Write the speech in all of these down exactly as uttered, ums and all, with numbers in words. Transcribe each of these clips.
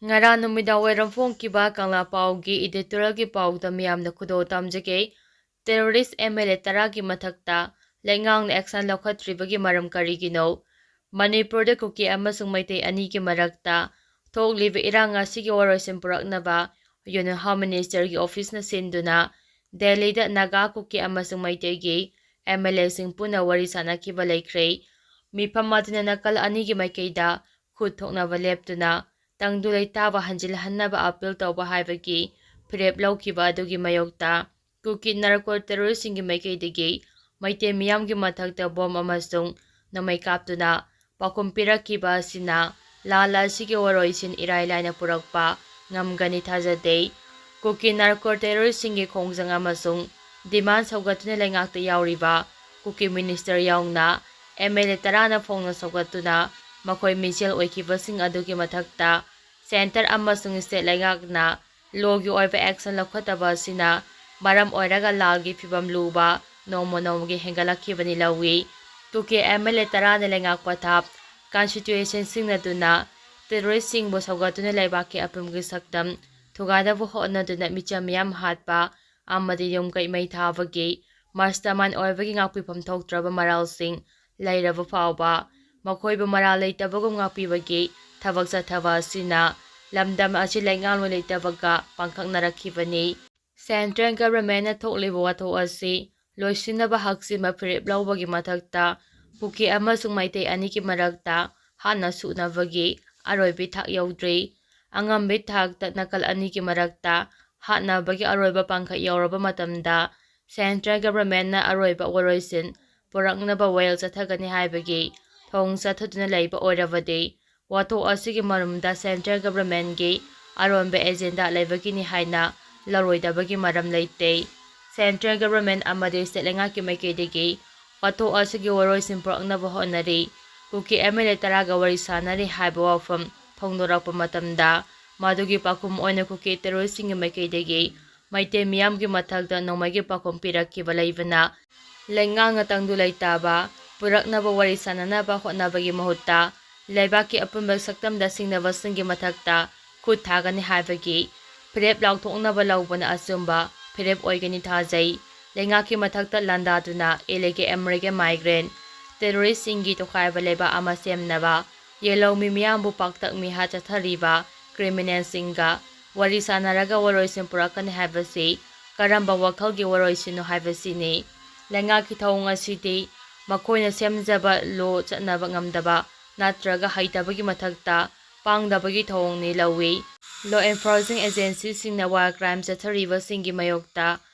ꯉꯔꯥꯡ ꯅꯨꯃꯤꯗꯥꯡ ꯋꯥꯏꯔꯝ ꯐꯣꯡꯈꯤꯕ ꯀꯪꯂꯥ ꯄꯥꯎꯒꯤ editorialꯒꯤ ꯄꯥꯎꯗ ꯃꯤꯌꯥꯝꯗ ꯈꯨꯗꯣꯜ ꯇꯝꯖꯒꯦ꯫ Terrorist M L A ꯇꯔꯥꯒꯤ ꯃꯊꯛꯇ ꯂꯩꯉꯥꯛꯅ action ꯂꯧꯈꯠꯇ꯭ꯔꯤꯕꯒꯤ ꯃꯔꯝ ꯀꯔꯤꯒꯤꯅꯣ? ꯃꯅꯤꯄꯨꯔꯗ ꯀꯨꯀꯤ ꯑꯃꯁꯨꯡ ꯃꯩꯇꯩ ꯑꯅꯤꯒꯤ ꯃꯔꯛꯇ ꯊꯣꯛꯂꯤꯕ ꯏꯔꯥꯡ ꯑꯁꯤꯒꯤ ꯋꯥꯔꯣꯏꯁꯤꯟ ꯄꯨꯔꯛꯅꯕ Union Home Ministerꯒꯤ officeꯅ ꯁꯤꯟꯗꯨꯅ ꯗꯦꯜꯂꯤꯗ ꯅꯥꯒꯥ, ꯀꯨꯀꯤ ꯑꯃꯁꯨꯡ ꯃꯩꯇꯩꯒꯤ M L Aꯁꯤꯡ ꯄꯨꯟꯅ ꯋꯥꯔꯤ ꯁꯥꯅꯈꯤꯕ ꯂꯩꯈ꯭ꯔꯦ꯫ ꯃꯤꯐꯝ ꯑꯗꯨꯅ ꯅꯥꯀꯜ ꯑꯅꯤꯒꯤ ꯃꯥꯏꯀꯩꯗ ꯈꯨꯠ ꯊꯣꯛꯅꯕ ꯂꯦꯞꯇꯨꯅ ꯇꯪꯗꯨ ꯂꯩꯇꯥꯕ ꯍꯟꯖꯤꯜꯍꯟꯅꯕ appeal ꯇꯧꯕ ꯍꯥꯏꯕꯒꯤ ꯐꯤꯔꯦꯞ ꯂꯧꯈꯤꯕ ꯑꯗꯨꯒꯤ ꯃꯥꯌꯣꯛꯇ ꯀꯨꯀꯤ narco terroristꯁꯤꯡꯒꯤ ꯃꯥꯏꯀꯩꯗꯒꯤ ꯃꯩꯇꯩ ꯃꯤꯌꯥꯝꯒꯤ ꯃꯊꯛꯇ bomb ꯑꯃꯁꯨꯡ ꯅꯣꯡꯃꯩ ꯀꯥꯞꯇꯨꯅ ꯄꯥꯎꯈꯨꯝ ꯄꯤꯔꯛꯈꯤꯕ ꯑꯁꯤꯅ ꯂꯥꯜ ꯑꯁꯤꯒꯤ ꯋꯥꯔꯣꯏꯁꯤꯟ ꯏꯔꯥꯏ ꯂꯥꯏꯅ ꯄꯨꯔꯛꯄ ꯉꯝꯒꯅꯤ ꯊꯥꯖꯗꯦ꯫ ꯀꯨꯀꯤ narco terroristꯁꯤꯡꯒꯤ ꯈꯣꯡꯖꯪ ꯑꯃꯁꯨꯡ demand ꯁꯧꯒꯠꯇꯨꯅ ꯂꯩꯉꯥꯛꯇ ꯌꯥꯎꯔꯤꯕ ꯀꯨꯀꯤ minister ꯌꯥꯎꯅ M L A ꯇꯔꯥꯅ ꯐꯣꯡꯅ ꯁꯧꯒꯠꯇꯨꯅ ꯃꯈꯣꯏ ꯃꯤꯖꯦꯜ ꯑꯣꯏꯈꯤꯕꯁꯤꯡ ꯑꯗꯨꯒꯤ ꯃꯊꯛꯇ centre ꯑꯃꯁꯨꯡ state ꯂꯩꯉꯥꯛꯅ lawꯒꯤ ꯑꯣꯏꯕ action ꯂꯧꯈꯠꯇꯕ ꯑꯁꯤꯅ ꯃꯔꯝ ꯑꯣꯏꯔꯒ ꯂꯥꯜꯒꯤ ꯐꯤꯕꯝ ꯂꯨꯕ ꯅꯣꯡꯃ ꯅꯣꯡꯃꯒꯤ ꯍꯦꯟꯒꯠꯂꯛꯈꯤꯕꯅꯤ ꯂꯧꯏ꯫ ꯀꯨꯀꯤ M L A ꯇꯔꯥꯅ ꯂꯩꯉꯥꯛ ꯄꯊꯥꯞ constitution ꯁꯤꯖꯤꯟꯅꯗꯨꯅ terroristꯁꯤꯡꯕꯨ ꯁꯧꯒꯠꯇꯨꯅ ꯂꯩꯕꯥꯛꯀꯤ ꯑꯄꯨꯟꯕꯒꯤ ꯁꯛꯇꯝ ꯊꯨꯒꯥꯏꯅꯕ ꯍꯣꯠꯅꯗꯨꯅ ꯃꯤꯆꯝ ꯃꯤꯌꯥꯝ ꯍꯥꯠꯄ ꯑꯃꯗꯤ ꯌꯨꯝ ꯀꯩ ꯃꯩ ꯊꯥꯕꯒꯤ mastermind ꯑꯣꯏꯕꯒꯤ ꯉꯥꯛꯄꯤꯐꯝ ꯊꯣꯛꯇ꯭ꯔꯕ ꯃꯔꯥꯜꯁꯤꯡ ꯂꯩꯔꯕ ꯐꯥꯎꯕ ꯃꯈꯣꯏꯕꯨ ꯃꯔꯥꯜ ꯂꯩꯇꯕꯒꯨꯝ ꯉꯥꯛꯄꯤꯕꯒꯤ ꯊꯕꯛ ꯆꯠꯊꯕ ꯑꯁꯤꯅ ꯂꯝꯗꯝ ꯑꯁꯤ ꯂꯩꯉꯥꯛꯂꯣꯏ ꯂꯩꯇꯕꯒ ꯄꯥꯡꯈꯛꯅꯔꯛꯈꯤꯕꯅꯤ꯫ Central governmentꯅ ꯊꯣꯛꯂꯤꯕ ꯋꯥꯊꯣꯛ ꯑꯁꯤ ꯂꯣꯏꯁꯤꯟꯅꯕ ꯍꯛꯆꯤꯟꯕ ꯐꯤꯔꯦꯞ ꯂꯧꯕꯒꯤ ꯃꯊꯛꯇ ꯀꯨꯀꯤ ꯑꯃꯁꯨꯡ ꯃꯩꯇꯩ ꯑꯅꯤꯒꯤ ꯃꯔꯛꯇ ꯍꯥꯠꯅ ꯁꯨꯅꯕꯒꯤ ꯑꯔꯣꯏꯕꯤ ꯊꯥꯛ ꯌꯧꯗ꯭ꯔꯤ꯫ ꯑꯉꯝꯕꯤ ꯊꯥꯛꯇ ꯅꯥꯀꯜ ꯑꯅꯤꯒꯤ ꯃꯔꯛꯇ ꯍꯥꯠꯅꯕꯒꯤ ꯑꯔꯣꯏꯕ ꯄꯥꯡꯈꯛ ꯌꯧꯔꯕ ꯃꯇꯝꯗ central governmentꯅ ꯑꯔꯣꯏꯕ ꯋꯥꯔꯣꯏꯁꯤꯟ ꯄꯨꯔꯛꯅꯕ ꯋꯥꯌꯦꯜ ꯆꯠꯊꯒꯅꯤ ꯍꯥꯏꯕꯒꯤ ꯊꯧꯑꯣꯡ ꯆꯠꯊꯗꯨꯅ ꯂꯩꯕ ꯑꯣꯏꯔꯕꯗꯤ ꯋꯥꯊꯣꯛ ꯑꯁꯤꯒꯤ ꯃꯔꯨꯝꯗ central governmentꯀꯤ ꯑꯔꯣꯟꯕ agenda ꯂꯩꯕꯒꯤꯅꯤ ꯍꯥꯏꯅ ꯂꯧꯔꯣꯏꯗꯕꯒꯤ ꯃꯔꯝ ꯂꯩꯇꯦ꯫ Central government ꯑꯃꯗꯤ state ꯂꯩꯉꯥꯛꯀꯤ ꯃꯥꯏꯀꯩꯗꯒꯤ ꯋꯥꯊꯣꯛ ꯑꯁꯤꯒꯤ ꯋꯥꯔꯣꯏꯁꯤꯟ ꯄꯨꯔꯛꯅꯕ ꯍꯣꯠꯅꯔꯤ꯫ ꯀꯨꯀꯤ M L A ꯇꯔꯥꯒ ꯋꯥꯔꯤ ꯁꯥꯅꯔꯤ ꯍꯥꯏꯕ ꯋꯥꯐꯝ ꯐꯣꯡꯗꯣꯔꯛꯄ ꯃꯇꯝꯗ ꯃꯗꯨꯒꯤ ꯄꯥꯎꯈꯨꯝ ꯑꯣꯏꯅ ꯀꯨꯀꯤ terroristꯁꯤꯡꯒꯤ ꯃꯥꯏꯀꯩꯗꯒꯤ ꯃꯩꯇꯩ ꯃꯤꯌꯥꯝꯒꯤ ꯃꯊꯛꯇ ꯅꯣꯡꯃꯩꯒꯤ ꯄꯥꯎꯈꯨꯝ ꯄꯤꯔꯛꯈꯤꯕ ꯂꯩꯕꯅ ꯂꯩꯉꯥꯛꯅ ꯇꯪꯗꯨ ꯂꯩꯇꯥꯕ ꯄꯨꯔꯛꯅꯕ ꯋꯥꯔꯤ ꯁꯥꯅꯅꯕ ꯍꯣꯠꯅꯕꯒꯤ ꯃꯍꯨꯠꯇ ꯂꯩꯕꯥꯛꯀꯤ ꯑꯄꯨꯟꯕ ꯁꯛꯇꯝꯗ ꯁꯤꯡꯅꯕꯁꯤꯡꯒꯤ ꯃꯊꯛꯇ ꯈꯨꯠ ꯊꯥꯒꯅꯤ ꯍꯥꯏꯕꯒꯤ ꯐꯤꯔꯦꯞ ꯂꯥꯎꯊꯣꯛꯅꯕ ꯂꯧꯕꯅ ꯑꯆꯨꯝꯕ ꯐꯤꯔꯦꯞ ꯑꯣꯏꯒꯅꯤ ꯊꯥꯖꯩ꯫ ꯂꯩꯉꯥꯛꯀꯤ ꯃꯊꯛꯇ ꯂꯥꯟꯗꯥꯗꯨꯅ ꯏꯂꯤꯒꯦꯜ ꯏꯃꯤꯒ꯭ꯔꯦꯟ ꯃꯥꯏꯒ꯭ꯔꯦꯟ ꯇꯦꯔꯣꯔꯤꯁꯁꯤꯡꯒꯤ ꯇꯣꯈꯥꯏꯕ ꯂꯩꯕꯥꯛ ꯑꯃ ꯁꯦꯝꯅꯕ ꯌꯦꯜꯍꯧꯃꯤ ꯃꯤꯌꯥꯝꯕꯨ ꯄꯥꯛꯇꯛ ꯃꯤꯍꯥꯠ ꯆꯠꯊꯔꯤꯕ ꯀ꯭ꯔꯤꯃꯤꯅꯦꯜꯁꯤꯡꯒ ꯋꯥꯔꯤ ꯁꯥꯟꯅꯔꯒ ꯋꯥꯔꯣꯏꯁꯤꯟ ꯄꯨꯔꯛꯀꯅꯤ ꯍꯥꯏꯕꯁꯤ ꯀꯔꯝꯕ ꯋꯥꯈꯜꯒꯤ ꯋꯥꯔꯣꯏꯁꯤꯟꯅꯣ ꯍꯥꯏꯕꯁꯤꯅꯤ꯫ ꯂꯩꯉꯥꯛꯀꯤ ꯊꯧꯑꯣꯡ ꯑꯁꯤꯗꯤ ꯃꯈꯣꯏꯅ ꯁꯦꯝꯖꯕ ꯂꯣ ꯆꯠꯅꯕ ꯉꯝꯗꯕ ꯅꯠꯇ꯭ꯔꯒ ꯍꯩꯇꯕꯒꯤ ꯃꯊꯛꯇ ꯄꯥꯡꯗꯕꯒꯤ ꯊꯧꯑꯣꯡꯅꯤ ꯂꯧꯏ꯫ ꯂꯣ ꯑꯦꯟꯐꯣꯔꯁꯤꯡ ꯑꯦꯖꯦꯟꯁꯤꯁꯤꯡꯅ ꯋꯥꯔ ꯀ꯭ꯔꯥꯏꯝ ꯆꯠꯊꯔꯤꯕꯁꯤꯡꯒꯤ ꯃꯥꯌꯣꯛꯇ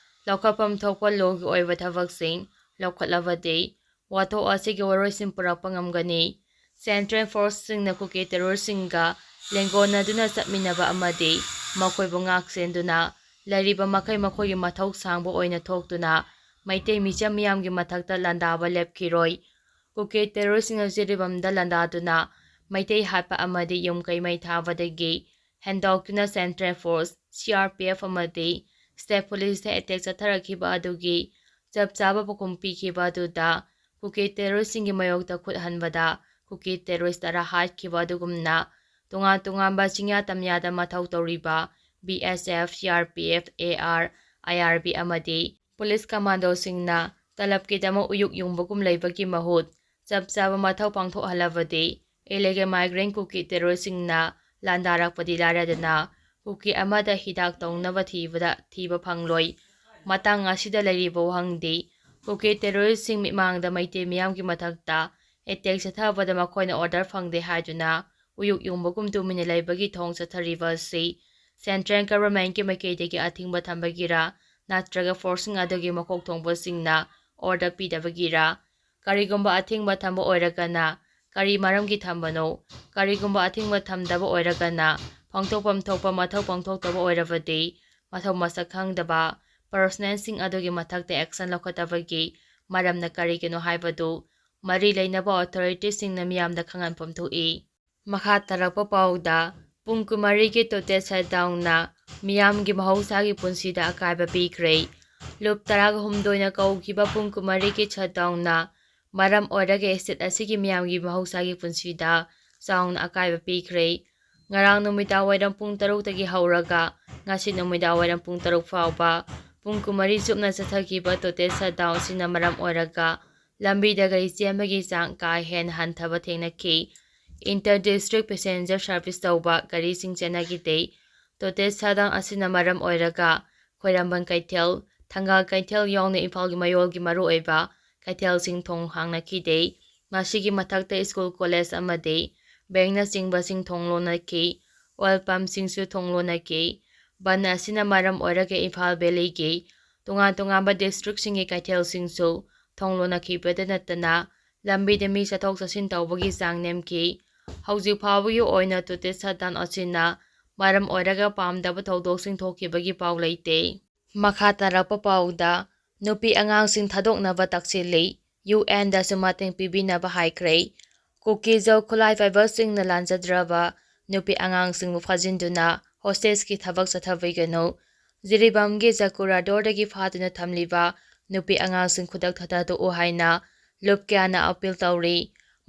ꯂꯧꯈꯠꯐꯝ ꯊꯣꯛꯄ ꯂꯣꯒꯤ ꯑꯣꯏꯕ ꯊꯕꯛꯁꯤꯡ ꯂꯧꯈꯠꯂꯕꯗꯤ ꯋꯥꯊꯣꯛ ꯑꯁꯤꯒꯤ ꯋꯥꯔꯣꯏꯁꯤꯟ ꯄꯨꯔꯛꯄ ꯉꯝꯒꯅꯤ꯫ ꯁꯦꯟꯇ꯭ꯔꯦꯜ ꯐꯣꯔꯁꯁꯤꯡꯅ ꯀꯨꯀꯤ ꯇꯦꯔꯣꯔꯤꯁꯁꯤꯡꯒ ꯂꯦꯡꯒꯣꯟꯅꯗꯨꯅ ꯆꯠꯃꯤꯟꯅꯕ ꯑꯃꯗꯤ ꯃꯈꯣꯏꯕꯨ ꯉꯥꯛꯁꯦꯟꯗꯨꯅ ꯂꯩꯔꯤꯕ ꯃꯈꯩ ꯃꯈꯣꯏꯒꯤ ꯃꯊꯧ ꯁꯥꯡꯕ ꯑꯣꯏꯅ ꯊꯣꯛꯇꯨꯅ ꯃꯩꯇꯩ ꯃꯤꯆꯝ ꯃꯤꯌꯥꯝꯒꯤ ꯃꯊꯛꯇ ꯂꯥꯟꯗꯥꯕ ꯂꯦꯞꯈꯤꯔꯣꯏ꯫ ꯀꯨꯀꯤ ꯇꯦꯔꯣꯔꯤꯁꯁꯤꯡꯅ ꯖꯤꯔꯤꯕꯥꯝꯗ ꯂꯥꯟꯗꯥꯗꯨꯅ ꯃꯩꯇꯩ ꯍꯥꯠꯄ ꯑꯃꯗꯤ ꯌꯨꯝ ꯀꯩ ꯃꯩ ꯊꯥꯕꯗꯒꯤ ꯍꯦꯟꯗꯣꯛꯇꯨꯅ central force, C R P F ꯑꯃꯗꯤ ꯁ꯭ꯇꯦꯠ ꯄꯨꯂꯤꯁꯇ ꯑꯦꯇꯦꯛ ꯆꯠꯊꯔꯛꯈꯤꯕ ꯑꯗꯨꯒꯤ ꯆꯞ ꯆꯥꯕ ꯄꯥꯎꯈꯨꯝ ꯄꯤꯈꯤꯕ ꯑꯗꯨꯗ ꯀꯨꯀꯤ ꯇꯦꯔꯣꯔꯤꯁꯁꯤꯡꯒꯤ ꯃꯥꯌꯣꯛꯇ ꯈꯨꯠ ꯍꯟꯕꯗ ꯀꯨꯀꯤ ꯇꯦꯔꯣꯔꯤꯁ ꯇꯔꯥ ꯍꯥꯠꯈꯤꯕ ꯑꯗꯨꯒꯨꯝꯅ ꯇꯣꯉꯥꯟ ꯇꯣꯉꯥꯟꯕ ꯆꯤꯡꯌꯥ ꯇꯝꯌꯥꯗ ꯃꯊꯧ ꯇꯧꯔꯤꯕ ꯕꯤ ꯑꯦꯁ ꯑꯦꯐ, ꯁꯤ R P F, A R, I R B ꯑꯃꯗꯤ ꯄꯨꯂꯤꯁ ꯀꯃꯥꯟꯗꯣꯁꯤꯡꯅ ꯇꯂꯕꯀꯤꯗꯃꯛ ꯎꯌꯨꯛ ꯌꯨꯡꯕꯒꯨꯝ ꯂꯩꯕꯒꯤ ꯃꯍꯨꯠ ꯆꯞ ꯆꯥꯕ ꯃꯊꯧ ꯄꯥꯡꯊꯣꯛꯍꯜꯂꯕꯗꯤ ꯏꯂꯤꯒꯦꯜ ꯃꯥꯏꯒ꯭ꯔꯦꯟ ꯀꯨꯀꯤ ꯇꯦꯔꯣꯔꯤꯁꯁꯤꯡꯅ ꯂꯥꯟꯗꯥꯔꯛꯄꯗꯤ ꯂꯥꯏꯔꯗꯅ ꯀꯨꯀꯤ ꯑꯃꯗ ꯍꯤꯗꯥꯛ ꯇꯧꯅꯕ ꯊꯤꯕꯗ ꯊꯤꯕ ꯐꯪꯂꯣꯏ꯫ ꯃꯇꯥꯡ ꯑꯁꯤꯗ ꯂꯩꯔꯤꯕ ꯋꯥꯍꯪꯗꯤ ꯀꯨꯀꯤ ꯇꯦꯔꯣꯔꯤꯁꯁꯤꯡ ꯃꯤꯠꯃꯥꯡꯗ ꯃꯩꯇꯩ ꯃꯤꯌꯥꯝꯒꯤ ꯃꯊꯛꯇ ꯑꯦꯇꯦꯛ ꯆꯠꯊꯕꯗ ꯃꯈꯣꯏꯅ ꯑꯣꯔꯗꯔ ꯐꯪꯗꯦ ꯍꯥꯏꯗꯨꯅ ꯎꯌꯨꯛ ꯌꯨꯡꯕꯒꯨꯝ ꯇꯨꯃꯤꯟꯅ ꯂꯩꯕꯒꯤ ꯊꯧꯑꯣꯡ ꯆꯠꯊꯔꯤꯕ ꯑꯁꯤ ꯁꯦꯟꯇ꯭ꯔꯦꯜ ꯒꯚꯔꯟꯃꯦꯟꯠꯀꯤ ꯃꯥꯏꯀꯩꯗꯒꯤ ꯑꯊꯤꯡꯕ ꯊꯝꯕꯒꯤꯔ ꯅꯠꯇ꯭ꯔꯒ ꯐꯣꯔꯁꯁꯤꯡ ꯑꯗꯨꯒꯤ ꯃꯀꯣꯛ ꯊꯣꯡꯕꯁꯤꯡꯅ ꯑꯣꯔꯗꯔ ꯄꯤꯗꯕꯒꯤꯔ? ꯀꯔꯤꯒꯨꯝꯕ ꯑꯊꯤꯡꯕ ꯊꯝꯕ ꯑꯣꯏꯔꯒꯅ ꯀꯔꯤ ꯃꯔꯝꯒꯤ ꯊꯝꯕꯅꯣ? ꯀꯔꯤꯒꯨꯝꯕ ꯑꯊꯤꯡꯕ ꯊꯝꯗꯕ ꯑꯣꯏꯔꯒꯅ ꯄꯥꯡꯊꯣꯛꯐꯝ ꯊꯣꯛꯄ ꯃꯊꯧ ꯄꯥꯡꯊꯣꯛꯇꯕ ꯑꯣꯏꯔꯕꯗꯤ ꯃꯊꯧ ꯃꯁꯛ ꯈꯪꯗꯕ ꯄꯔꯁꯣꯅꯦꯜꯁꯤꯡ ꯑꯗꯨꯒꯤ ꯃꯊꯛꯇ ꯑꯦꯛꯁꯟ ꯂꯧꯈꯠꯇꯕꯒꯤ ꯃꯔꯝꯅ ꯀꯔꯤꯒꯤꯅꯣ ꯍꯥꯏꯕꯗꯨ ꯃꯔꯤ ꯂꯩꯅꯕ ꯑꯣꯊꯣꯔꯤꯇꯤꯁꯤꯡꯅ ꯃꯤꯌꯥꯝꯗ ꯈꯪꯍꯟꯐꯝ ꯊꯣꯛꯏ꯫ ꯃꯈꯥ ꯇꯥꯔꯛꯄ ꯄꯥꯎꯗ ꯄꯨꯡ ꯀꯨꯟꯃꯔꯤꯒꯤ ꯇꯣꯇꯦꯜ ꯁꯠꯗꯥꯎꯟꯅ ꯃꯤꯌꯥꯝꯒꯤ ꯃꯍꯧꯁꯥꯒꯤ ꯄꯨꯟꯁꯤꯗ ꯑꯀꯥꯏꯕ ꯄꯤꯈ꯭ꯔꯦ꯫ ꯂꯨꯞ ꯇꯔꯥꯒ ꯍꯨꯝꯗꯣꯏꯅ ꯀꯧꯈꯤꯕ ꯄꯨꯡ ꯀꯨꯟꯃꯔꯤꯒꯤ ꯁꯠꯗꯥꯎꯟꯅ ꯃꯔꯝ ꯑꯣꯏꯔꯒ ꯁ꯭ꯇꯦꯠ ꯑꯁꯤꯒꯤ ꯃꯤꯌꯥꯝꯒꯤ ꯃꯍꯧꯁꯥꯒꯤ ꯄꯨꯟꯁꯤꯗ ꯆꯥꯎꯅ ꯑꯀꯥꯏꯕ ꯄꯤꯈ꯭ꯔꯦ꯫ ꯉꯔꯥꯡ ꯅꯨꯃꯤꯗꯥꯡ ꯋꯥꯏꯔꯝ ꯄꯨꯡ ꯇꯔꯨꯛꯇꯒꯤ ꯍꯧꯔꯒ ꯉꯁꯤ ꯅꯨꯃꯤꯗꯥꯡ ꯋꯥꯏꯔꯝ ꯄꯨꯡ ꯇꯔꯨꯛ ꯐꯥꯎꯕ ꯄꯨꯡ ꯀꯨꯟꯃꯔꯤ ꯆꯨꯞꯅ ꯆꯠꯊꯈꯤꯕ total shutdown ꯑꯁꯤꯅ ꯃꯔꯝ ꯑꯣꯏꯔꯒ ꯂꯝꯕꯤꯗ ꯒꯥꯔꯤ ꯆꯦꯟꯕꯒꯤ ꯆꯥꯡ ꯀꯥ ꯍꯦꯟꯅ ꯍꯟꯊꯕ ꯊꯦꯡꯅꯈꯤ꯫ Inter district passenger service ꯇꯧꯕ ꯒꯥꯔꯤꯁꯤꯡ ꯆꯦꯟꯅꯈꯤꯗꯦ꯫ Total shutdown ꯑꯁꯤꯅ ꯃꯔꯝ ꯑꯣꯏꯔꯒ ꯈ꯭ꯋꯥꯏꯔꯝꯕꯟ ꯀꯩꯊꯦꯜ, ꯊꯪꯒꯥꯜ ꯀꯩꯊꯦꯜ ꯌꯥꯎꯅ ꯏꯝꯐꯥꯜꯒꯤ ꯃꯌꯣꯜꯒꯤ ꯃꯔꯨꯑꯣꯏꯕ ꯀꯩꯊꯦꯜꯁꯤꯡ ꯊꯣꯡ ꯍꯥꯡꯅꯈꯤꯗꯦ꯫ ꯃꯁꯤꯒꯤ ꯃꯊꯛꯇ school, college ꯑꯃꯗꯤ bankꯅꯆꯤꯡꯕꯁꯤꯡ ꯊꯣꯡ ꯂꯣꯟꯅꯈꯤ꯫ Oil pumpꯁꯤꯡꯁꯨ ꯊꯣꯡ ꯂꯣꯟꯅꯈꯤ꯫ ꯕꯟ ꯑꯁꯤꯅ ꯃꯔꯝ ꯑꯣꯏꯔꯒ ꯏꯝꯐꯥꯜ valleyꯒꯤ ꯇꯣꯉꯥꯟ ꯇꯣꯉꯥꯟꯕ districtꯁꯤꯡꯒꯤ ꯀꯩꯊꯦꯜꯁꯤꯡꯁꯨ ꯊꯣꯡ ꯂꯣꯟꯅꯈꯤꯕꯇ ꯅꯠꯇꯅ ꯂꯝꯕꯤꯗ ꯃꯤ ꯆꯠꯊꯣꯛ ꯆꯠꯁꯤꯟ ꯇꯧꯕꯒꯤ ꯆꯥꯡ ꯅꯦꯝꯈꯤ꯫ ꯍꯧꯖꯤꯛ ꯐꯥꯎꯕꯒꯤ ꯑꯣꯏꯅ total shutdown ꯑꯁꯤꯅ ꯃꯔꯝ ꯑꯣꯏꯔꯒ ꯄꯥꯝꯗꯕ ꯊꯧꯗꯣꯛꯁꯤꯡ ꯊꯣꯛꯈꯤꯕꯒꯤ ꯄꯥꯎ ꯂꯩꯇꯦ꯫ ꯃꯈꯥ ꯇꯥꯔꯛꯄ ꯄꯥꯎꯗ, ꯅꯨꯄꯤ ꯑꯉꯥꯡꯁꯤꯡ ꯊꯥꯗꯣꯛꯅꯕ ꯇꯛꯁꯤꯜꯂꯤ, UNꯗꯁꯨ ꯃꯇꯦꯡ ꯄꯤꯕꯤꯅꯕ ꯍꯥꯏꯈ꯭ꯔꯦ꯫ ꯀꯨꯀꯤꯖꯣ ꯈꯨꯠꯂꯥꯏ ꯄꯥꯏꯕꯁꯤꯡꯅ ꯂꯥꯟꯖꯗ꯭ꯔꯕ ꯅꯨꯄꯤ ꯑꯉꯥꯡꯁꯤꯡꯕꯨ ꯐꯥꯖꯤꯟꯗꯨꯅ hostageꯀꯤ ꯊꯕꯛ ꯆꯠꯊꯕꯤꯒꯅꯨ꯫ ꯖꯤꯔꯤꯕꯥꯝꯒꯤ ꯖꯀꯨꯔꯥꯗꯣꯔꯗꯒꯤ ꯐꯥꯗꯨꯅ ꯊꯝꯂꯤꯕ ꯅꯨꯄꯤ ꯑꯉꯥꯡꯁꯤꯡ ꯈꯨꯗꯛꯇ ꯊꯥꯗꯣꯛꯎ ꯍꯥꯏꯅ ꯂꯨꯞ ꯀꯌꯥꯅ appeal ꯇꯧꯔꯤ꯫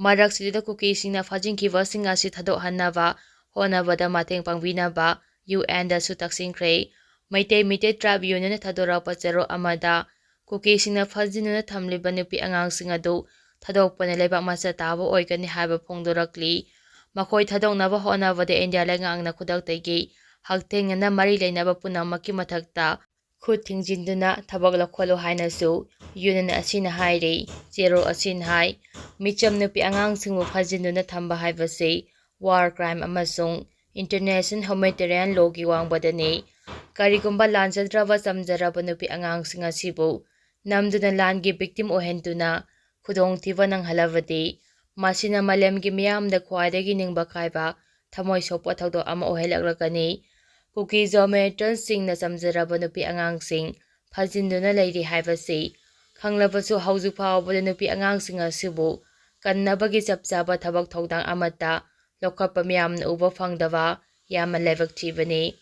ꯃꯔꯛꯁꯤꯗ ꯀꯨꯀꯤꯁꯤꯡꯅ ꯐꯥꯖꯤꯟꯈꯤꯕꯁꯤꯡ ꯑꯁꯤ ꯊꯥꯗꯣꯛꯍꯟꯅꯕ ꯍꯣꯠꯅꯕꯗ ꯃꯇꯦꯡ ꯄꯥꯡꯕꯤꯅꯕ UNꯗꯁꯨ ꯇꯛꯁꯤꯟꯈ꯭ꯔꯦ꯫ ꯃꯩꯇꯩ Meitei Tribe Unionꯅ ꯊꯥꯗꯣꯔꯛꯄ ꯆꯦꯔꯣꯜ ꯑꯃꯗ, ꯀꯨꯀꯤꯁꯤꯡꯅ ꯐꯥꯖꯤꯟꯗꯨꯅ ꯊꯝꯂꯤꯕ ꯅꯨꯄꯤ ꯑꯉꯥꯡꯁꯤꯡ ꯑꯗꯨ ꯊꯥꯗꯣꯛꯄꯅ ꯂꯩꯕꯥꯛ ꯃꯆꯥ ꯇꯥꯕ ꯑꯣꯏꯒꯅꯤ ꯍꯥꯏꯕ ꯐꯣꯡꯗꯣꯔꯛꯂꯤ꯫ ꯃꯈꯣꯏ ꯊꯥꯗꯣꯛꯅꯕ ꯍꯣꯠꯅꯕꯗ ꯏꯟꯗꯤꯌꯥ ꯂꯩꯉꯥꯛꯅ ꯈꯨꯗꯛꯇꯒꯤ ꯍꯛꯊꯦꯡꯅꯅ ꯃꯔꯤ ꯂꯩꯅꯕ ꯄꯨꯝꯅꯃꯛꯀꯤ ꯃꯊꯛꯇ ꯈꯨꯠ ꯊꯤꯡꯖꯤꯟꯗꯨꯅ ꯊꯕꯛ ꯂꯧꯈꯠꯂꯨ ꯍꯥꯏꯅꯁꯨ Union ꯑꯁꯤꯅ ꯍꯥꯏꯔꯤ꯫ ꯆꯦꯔꯣꯜ ꯑꯁꯤꯅ ꯍꯥꯏ, ꯃꯤꯆꯝ ꯅꯨꯄꯤ ꯑꯉꯥꯡꯁꯤꯡꯕꯨ ꯐꯥꯖꯤꯟꯗꯨꯅ ꯊꯝꯕ ꯍꯥꯏꯕꯁꯤ war crime ꯑꯃꯁꯨꯡ international humanitarian lawꯒꯤ ꯋꯥꯡꯃꯗꯅꯤ꯫ ꯀꯔꯤꯒꯨꯝꯕ ꯂꯥꯟꯖꯗ꯭ꯔꯕ ꯆꯝꯖꯔꯕ ꯅꯨꯄꯤ ꯑꯉꯥꯡꯁꯤꯡ ꯑꯁꯤꯕꯨ ꯅꯝꯗꯨꯅ ꯂꯥꯟꯒꯤ victim ꯑꯣꯏꯍꯟꯗꯨꯅ ꯈꯨꯗꯣꯡꯊꯤꯕ ꯅꯪꯍꯜꯂꯕꯗꯤ, ꯃꯁꯤꯅ ꯃꯥꯂꯦꯝꯒꯤ ꯃꯤꯌꯥꯝꯗ ꯈ꯭ꯋꯥꯏꯗꯒꯤ ꯅꯤꯡꯕ ꯀꯥꯏꯕ, ꯊꯃꯣꯏ ꯁꯣꯛꯄ ꯊꯧꯗꯣꯛ ꯑꯃ ꯑꯣꯏꯍꯜꯂꯛꯂꯒꯅꯤ꯫ ꯀꯨꯀꯤꯖꯣ militantꯁꯤꯡꯅ ꯆꯝꯖꯔꯕ ꯅꯨꯄꯤ ꯑꯉꯥꯡꯁꯤꯡ ꯐꯥꯖꯤꯟꯗꯨꯅ ꯂꯩꯔꯤ ꯍꯥꯏꯕꯁꯤ ꯈꯪꯂꯕꯁꯨ, ꯍꯧꯖꯤꯛ ꯐꯥꯎꯕꯗ ꯅꯨꯄꯤ ꯑꯉꯥꯡꯁꯤꯡ ꯑꯁꯤꯕꯨ ꯀꯟꯅꯕꯒꯤ ꯆꯞ ꯆꯥꯕ ꯊꯕꯛ ꯊꯧꯗꯥꯡ ꯑꯃꯠꯇ ꯂꯧꯈꯠꯄ ꯃꯤꯌꯥꯝꯅ ꯎꯕ ꯐꯪꯗꯕ ꯌꯥꯝꯅ ꯂꯥꯏꯕꯛ ꯊꯤꯕꯅꯤ꯫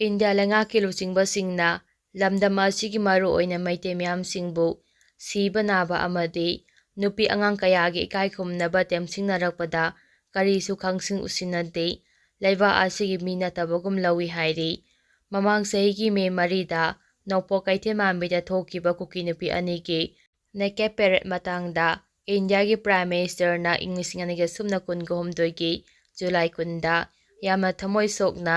ꯏꯟꯗꯤꯌꯥ ꯂꯩꯉꯥꯛꯀꯤ ꯂꯨꯆꯤꯡꯕꯁꯤꯡꯅ ꯂꯝꯗꯝ ꯑꯁꯤꯒꯤ ꯃꯔꯨꯑꯣꯏꯅ ꯃꯩꯇꯩ ꯃꯤꯌꯥꯝꯁꯤꯡꯕꯨ ꯁꯤꯕ ꯅꯥꯕ ꯑꯃꯗꯤ ꯅꯨꯄꯤ ꯑꯉꯥꯡ ꯀꯌꯥꯒꯤ ꯏꯀꯥꯏ ꯈꯨꯝꯅꯕ ꯇꯦꯝꯁꯤꯡꯅꯔꯛꯄꯗ ꯀꯔꯤꯁꯨ ꯈꯪꯁꯤꯡ ꯎꯁꯤꯟꯅꯗꯦ꯫ ꯂꯩꯕꯥꯛ ꯑꯁꯤꯒꯤ ꯃꯤ ꯅꯠꯇꯕꯒꯨꯝ ꯂꯧꯏ ꯍꯥꯏꯔꯤ꯫ ꯃꯃꯥꯡ ꯆꯍꯤꯒꯤ ꯃꯦ ꯃꯔꯤꯗ ꯅꯣꯡꯄꯣꯛ ꯀꯩꯊꯦꯜ ꯃꯥꯟꯕꯤꯗ ꯊꯣꯛꯈꯤꯕ ꯀꯨꯀꯤ ꯅꯨꯄꯤ ꯑꯅꯤꯒꯤ ꯅꯦꯀꯦꯠ ꯄꯦꯔꯦꯗ ꯃꯇꯥꯡꯗ ꯏꯟꯗꯤꯌꯥꯒꯤ ꯄ꯭ꯔꯥꯏꯝ ꯃꯤꯅꯤꯁꯇꯔꯅ ꯏꯪ ꯂꯤꯁꯤꯡ ꯑꯅꯤꯒ ꯁꯨꯞꯅ ꯀꯨꯟꯒ ꯍꯨꯝꯗꯣꯏꯒꯤ ꯖꯨꯂꯥꯏ ꯀꯨꯟꯗ ꯌꯥꯝꯅ ꯊꯃꯣꯏ ꯁꯣꯛꯅ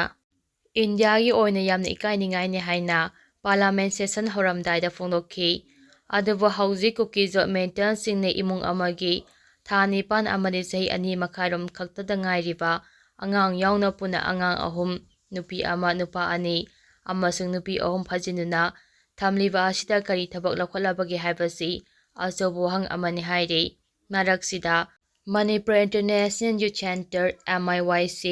ꯏꯟꯗꯤꯌꯥꯒꯤ ꯑꯣꯏꯅ ꯌꯥꯝꯅ ꯏꯀꯥꯏꯅꯤꯡꯉꯥꯏꯅꯤ ꯍꯥꯏꯅ ꯄꯥꯔꯂꯥꯃꯦꯟ ꯁꯦꯁꯟ ꯍꯧꯔꯝꯗꯥꯏꯗ ꯐꯣꯡꯗꯣꯛꯈꯤ꯫ ꯑꯗꯨꯕꯨ ꯍꯧꯖꯤꯛ ꯀꯨꯀꯤ ꯖꯣꯕ ꯃꯤꯂꯤꯇꯦꯟꯁꯤꯡꯅ ꯏꯃꯨꯡ ꯑꯃꯒꯤ ꯊꯥ ꯅꯤꯄꯥꯟ ꯑꯃꯗꯤ ꯆꯍꯤ ꯑꯅꯤ ꯃꯈꯥꯏꯔꯣꯝ ꯈꯛꯇꯗ ꯉꯥꯏꯔꯤꯕ ꯑꯉꯥꯡ ꯌꯥꯎꯅ ꯄꯨꯟꯅ ꯑꯉꯥꯡ ꯑꯍꯨꯝ, ꯅꯨꯄꯤ ꯑꯃ, ꯅꯨꯄꯥ ꯑꯅꯤ ꯑꯃꯁꯨꯡ ꯅꯨꯄꯤ ꯑꯍꯨꯝ ꯐꯥꯖꯤꯟꯗꯨꯅ ꯊꯝꯂꯤꯕ ꯑꯁꯤꯗ ꯀꯔꯤ ꯊꯕꯛ ꯂꯧꯈꯠꯂꯕꯒꯦ ꯍꯥꯏꯕꯁꯤ ꯑꯆꯧꯕ ꯋꯥꯍꯪ ꯑꯃꯅꯤ ꯍꯥꯏꯔꯤ꯫ ꯃꯔꯛꯁꯤꯗ Manipur International Youth Centre, M I Y C,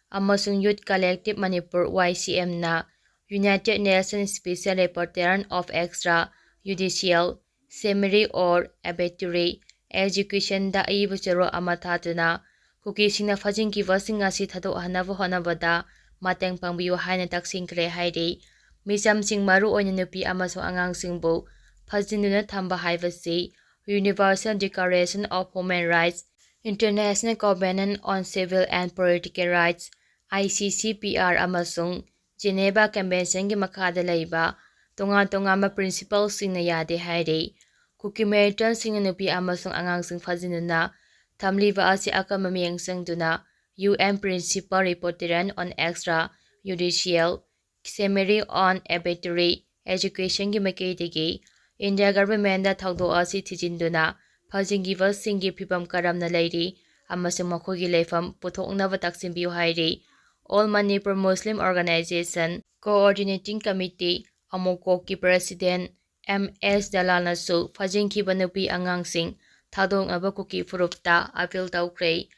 ꯑꯃꯁꯨꯡ Youth Collective Manipur, Y C M, ꯅ United Nations Special Rapporteur on Extrajudicial Summary or Arbitrary Execution ꯗ ꯑꯏꯕ ꯆꯦꯔꯣꯜ ꯑꯃ ꯊꯥꯗꯨꯅ ꯀꯨꯀꯤꯁꯤꯡꯅ ꯐꯥꯖꯤꯟꯈꯤꯕꯁꯤꯡ ꯑꯁꯤ ꯊꯥꯗꯣꯛꯍꯟꯅꯕ ꯍꯣꯠꯅꯕꯗ ꯃꯇꯦꯡ ꯄꯥꯡꯕꯤꯌꯨ ꯍꯥꯏꯅ ꯇꯛꯁꯤꯟꯈ꯭ꯔꯦ ꯍꯥꯏꯔꯤ꯫ ꯃꯤꯆꯝꯁꯤꯡ, ꯃꯔꯨꯑꯣꯏꯅ ꯅꯨꯄꯤ ꯑꯃꯁꯨꯡ ꯑꯉꯥꯡꯁꯤꯡꯕꯨ ꯐꯥꯖꯤꯟꯗꯨꯅ ꯊꯝꯕ ꯍꯥꯏꯕꯁꯤ Universal Declaration of Human Rights, International Covenant on Civil and Political Rights, I C C P R, ꯑꯃꯁꯨꯡ Geneva Convention ꯒꯤ ꯃꯈꯥꯗ ꯂꯩꯕ ꯇꯣꯉꯥꯟ ꯇꯣꯉꯥꯟꯕ principle ꯁꯤꯡꯅ ꯌꯥꯗꯦ ꯍꯥꯏꯔꯤ꯫ ꯀꯨꯀꯤ ꯃꯤꯂꯤꯇꯦꯟꯁꯤꯡꯅ ꯅꯨꯄꯤ ꯑꯃꯁꯨꯡ ꯑꯉꯥꯡꯁꯤꯡ ꯐꯥꯖꯤꯟꯗꯨꯅ ꯊꯝꯂꯤꯕ ꯑꯁꯤ ꯑꯀꯟꯕ ꯃꯤꯠꯌꯦꯡ ꯆꯪꯗꯨꯅ U N Principal Rapporteur on Extrajudicial Summary on Arbitrary Execution ꯒꯤ ꯃꯥꯏꯀꯩꯗꯒꯤ ꯏꯟꯗꯤꯌꯥ ꯒꯚꯔꯟꯃꯦꯟꯗ ꯊꯧꯗꯣꯛ ꯑꯁꯤ ꯊꯤꯖꯤꯟꯗꯨꯅ ꯐꯥꯖꯤꯟꯈꯤꯕꯁꯤꯡꯒꯤ ꯐꯤꯕꯝ ꯀꯔꯝꯅ ꯂꯩꯔꯤ ꯑꯃꯁꯨꯡ ꯃꯈꯣꯏꯒꯤ ꯂꯩꯐꯝ ꯄꯨꯊꯣꯛꯅꯕ ꯇꯥꯛꯁꯤꯟꯕꯤꯌꯨ ꯍꯥꯏꯔꯤ꯫ All Manipur Muslim Organisation Coordinating Committee, ꯑꯃꯣꯀꯣꯛꯀꯤ ꯄ꯭ꯔꯦꯁꯤꯗꯦꯟ ꯑꯦꯝ ꯑꯦꯁ ꯖꯂꯥꯜꯅꯁꯨ ꯐꯥꯖꯤꯟꯈꯤꯕ ꯅꯨꯄꯤ ꯑꯉꯥꯡꯁꯤꯡ ꯊꯥꯗꯣꯛꯅꯕ ꯀꯨꯀꯤ ꯐꯨꯔꯨꯞꯇ ꯑꯄꯤꯜ ꯇꯧꯈ꯭ꯔꯦ꯫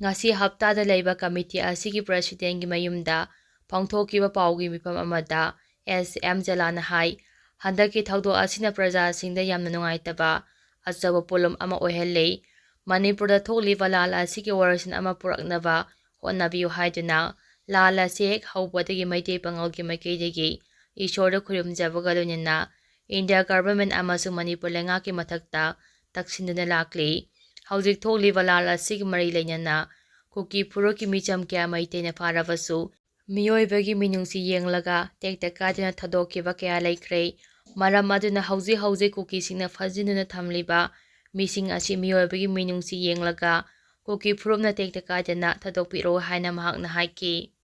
ꯉꯁꯤ ꯍꯞꯇꯥꯗ ꯂꯩꯕ ꯀꯃꯤꯇꯤ ꯑꯁꯤꯒꯤ ꯄ꯭ꯔꯦꯁꯤꯗꯦꯟꯒꯤ ꯃꯌꯨꯝꯗ ꯄꯥꯡꯊꯣꯛꯈꯤꯕ ꯄꯥꯎꯒꯤ ꯃꯤꯐꯝ ꯑꯃꯗ ꯑꯦꯁ ꯑꯦꯝ ꯖꯂꯥꯜꯅ ꯍꯥꯏ, ꯍꯟꯗꯛꯀꯤ ꯊꯧꯗꯣꯛ ꯑꯁꯤꯅ ꯄ꯭ꯔꯖꯥꯁꯤꯡꯗ ꯌꯥꯝꯅ ꯅꯨꯡꯉꯥꯏꯇꯕ ꯑꯆꯧꯕ ꯄꯣꯠꯂꯨꯝ ꯑꯃ ꯑꯣꯏꯍꯜꯂꯤ꯫ ꯃꯅꯤꯄꯨꯔꯗ ꯊꯣꯛꯂꯤꯕ ꯂꯥꯜ ꯑꯁꯤꯒꯤ ꯋꯥꯔꯣꯏꯁꯤꯟ ꯑꯃ ꯄꯨꯔꯛꯅꯕ ꯍꯣꯠꯅꯕꯤꯌꯨ ꯍꯥꯏꯗꯨꯅ ꯂꯥꯜ ꯑꯁꯤ ꯍꯦꯛ ꯍꯧꯕꯗꯒꯤ ꯃꯩꯇꯩ ꯄꯥꯉꯜꯒꯤ ꯃꯥꯏꯀꯩꯗꯒꯤ ꯏꯁꯣꯔꯗ ꯈꯨꯔꯨꯝꯖꯕꯒ ꯂꯣꯏꯅꯅ ꯏꯟꯗꯤꯌꯥ ꯒꯚꯔꯟꯃꯦꯟ ꯑꯃꯁꯨꯡ ꯃꯅꯤꯄꯨꯔ ꯂꯩꯉꯥꯛꯀꯤ ꯃꯊꯛꯇ ꯇꯛꯁꯤꯟꯗꯨꯅ ꯂꯥꯛꯂꯤ꯫ ꯍꯧꯖꯤꯛ ꯊꯣꯛꯂꯤꯕ ꯂꯥꯜ ꯑꯁꯤꯒꯤ ꯃꯔꯤ ꯂꯩꯅꯅ ꯀꯨꯀꯤ ꯐꯨꯔꯨꯞꯀꯤ ꯃꯤꯆꯝ ꯀꯌꯥ ꯃꯩꯇꯩꯅ ꯐꯥꯔꯕꯁꯨ, ꯃꯤꯑꯣꯏꯕꯒꯤ ꯃꯤꯅꯨꯡꯁꯤ ꯌꯦꯡꯂꯒ ꯇꯦꯛꯇ ꯀꯥꯏꯗꯅ ꯊꯥꯗꯣꯛꯈꯤꯕ ꯀꯌꯥ ꯂꯩꯈ꯭ꯔꯦ꯫ ꯃꯔꯝ ꯑꯗꯨꯅ ꯍꯧꯖꯤꯛ ꯍꯧꯖꯤꯛ ꯀꯨꯀꯤꯁꯤꯡꯅ ꯐꯥꯖꯤꯟꯗꯨꯅ ꯊꯝꯂꯤꯕ ꯃꯤꯁꯤꯡ ꯑꯁꯤ ꯃꯤꯑꯣꯏꯕꯒꯤ ꯃꯤꯅꯨꯡꯁꯤ ꯌꯦꯡꯂꯒ ꯀꯨꯀꯤ ꯐꯨꯔꯨꯞꯅ ꯇꯦꯛꯇ ꯀꯥꯏꯗꯅ ꯊꯥꯗꯣꯛꯄꯤꯔꯣ ꯍꯥꯏꯅ ꯃꯍꯥꯛꯅ ꯍꯥꯏꯈꯤ꯫